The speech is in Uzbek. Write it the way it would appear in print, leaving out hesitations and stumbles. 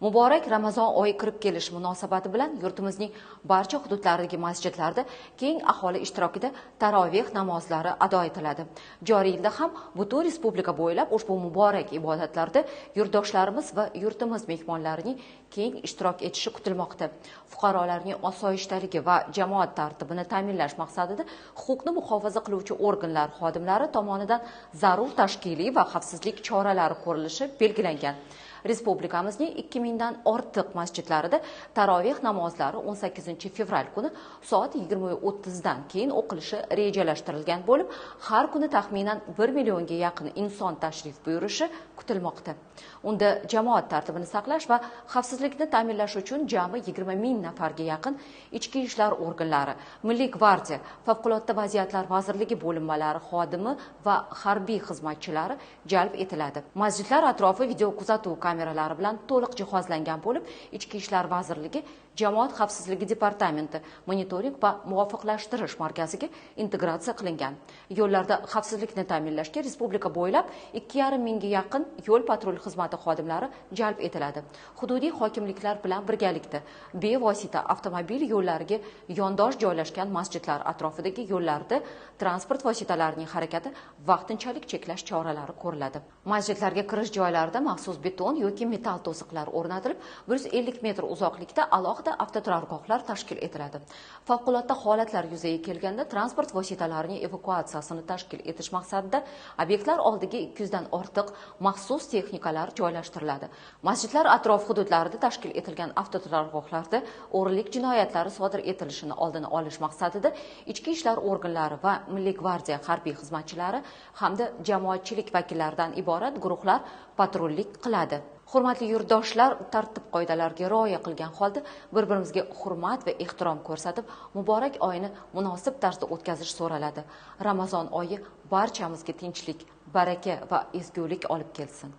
Muborak Ramazon oyi kirib kelishi munosabati bilan yurtimizning barcha hududlaridagi masjidlarda keng aholi ishtirokida taroveh namozlari ado etiladi. Joriy yilda ham butun respublika bo'ylab ushbu muborak ibodatlarda yurtdoshlarimiz va yurtimiz mehmonlarining keng ishtirok etishi kutilmoqda. Fuqarolarning osoyishtaligi va jamoat tartibini ta'minlash maqsadida huquqni muhofaza qiluvchi organlar xodimlari tomonidan zarur tashkiliy va xavfsizlik choralari ko'rilishi belgilangan. Respublikamizning 2000 dan ortiq masjidlarida taroveh namozlari 18 fevral kuni soat 20:30 dan keyin o'qilishi rejalashtirilgan bo'lib, har kuni taxminan 1 millionga yaqin inson tashrif buyurishi kutilmoqda. Unda jamoat tartibini saqlash va xavfsizlikni ta'minlash uchun jami 20 ming nafarga yaqin ichki ishlar organlari, Milliy gvardiya, Favqulodda vaziyatlar vazirligi bo'linmalari xodimi va harbiy xizmatchilari jalb etiladi. Masjidlar atrofi video kuzatuv kameralari bilan to'liq jihozlangan bo'lib, Ichki ishlar vazirligi Jamoat xavfsizligi departamenti monitoring va muvofiqlashtirish markaziga integratsiya qilingan. Yo'llarda xavfsizlikni ta'minlashga respublika bo'ylab 2,5 mingga yaqin yo'l patrul xizmati xodimlari jalb etiladi. Hududiy hokimliklar bilan birgalikda bevosita avtomobil yo'llariga yondosh joylashgan masjidlar atrofidagi yo'llarda transport vositalarining harakati vaqtinchalik cheklash choralari ko'riladi. Masjidlarga kirish joylarida maxsus beton yoki metall to'siqlar o'rnatilib, 150 metr uzoqlikda alohida avtoturargohlar tashkil etiladi. Favqulodda holatlar yuzaga kelganda transport vositalarining evakuatsiyasini tashkil etish maqsadida obyektlar oldiga 200 dan ortiq maxsus texnikalar joylashtiriladi. Masjidlar atrof hududlarida tashkil etilgan avtoturargohlarda o'g'rilik jinoyatlari sodir etilishini oldini olish maqsadida ichki ishlar organlari va Milliy gvardiya harbiy xizmatchilari hamda jamoatchilik vakillaridan iborat guruhlar patrullik qiladi. Hurmatli yurtdoshlar, tartib qoidalarga rioya qilgan holda bir-birimizga hurmat va ehtirom ko'rsatib, muborak oyni munosib tarzda o'tkazish so'raladi. Ramazon oyi barchamizga tinchlik, baraka va ezgulik olib kelsin.